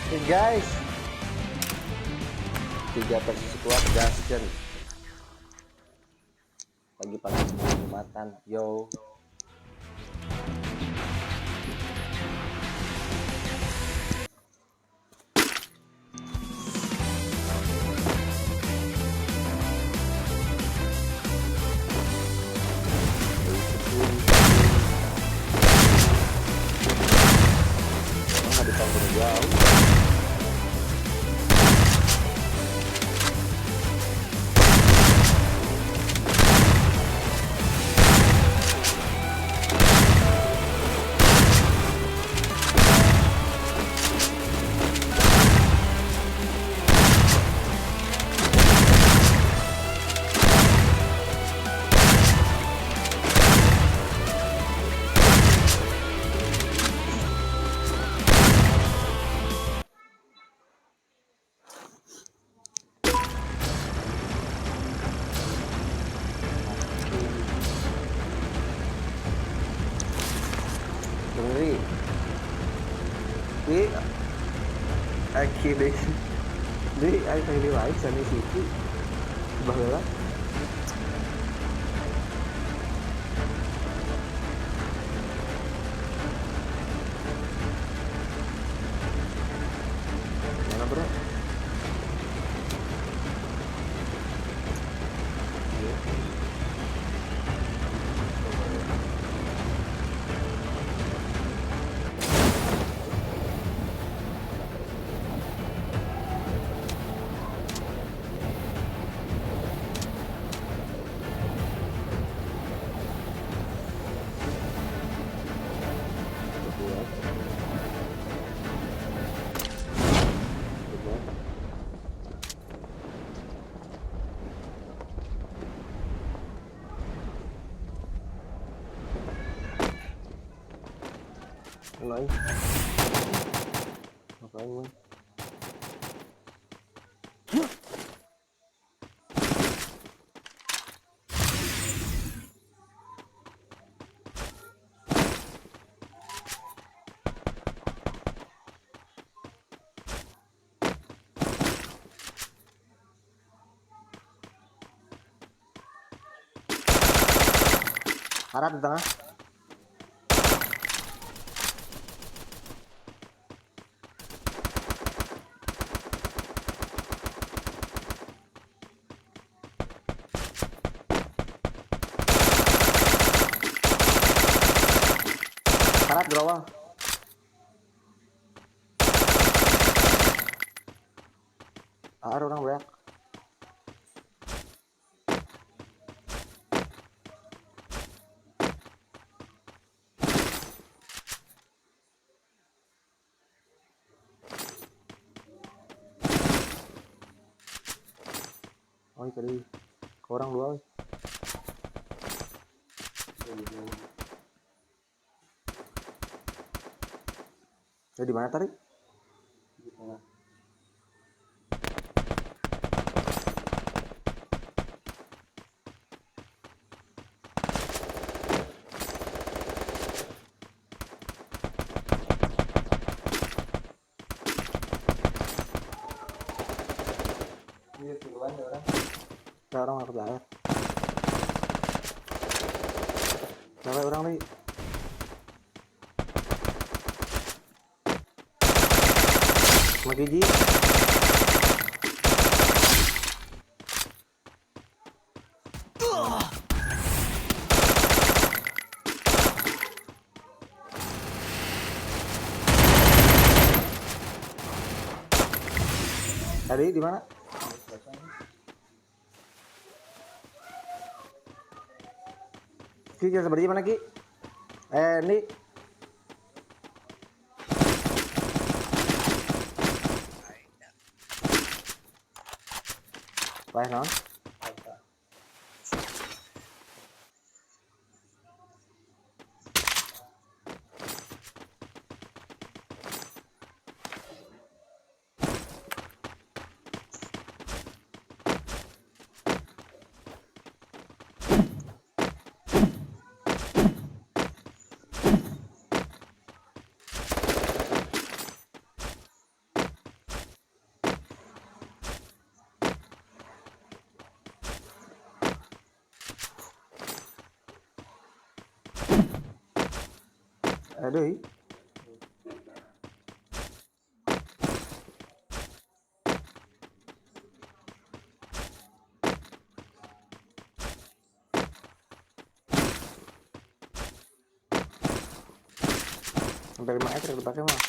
Oke guys, 3 versi squad gaskeun. Pagi-pagi sebelum Jumatan, yo. Deh, jadi ayo pengen wae sana situ. Baheula. Mana bro? Mulai. Ngapain, Bang? Harap di tengah. Karat gerawal. AR orang banyak. Oh, tadi ke orang dua. Ya, di mana tadi? Di tengah. Iya, duluan ya orang. Kita orang harus air. Sampai orang nih. Magiji. Tadi di mana? Ki, jangan seperti mana Ki? Ini Paeh naon? Aduh. Sampai 5 ekor dipakai mah.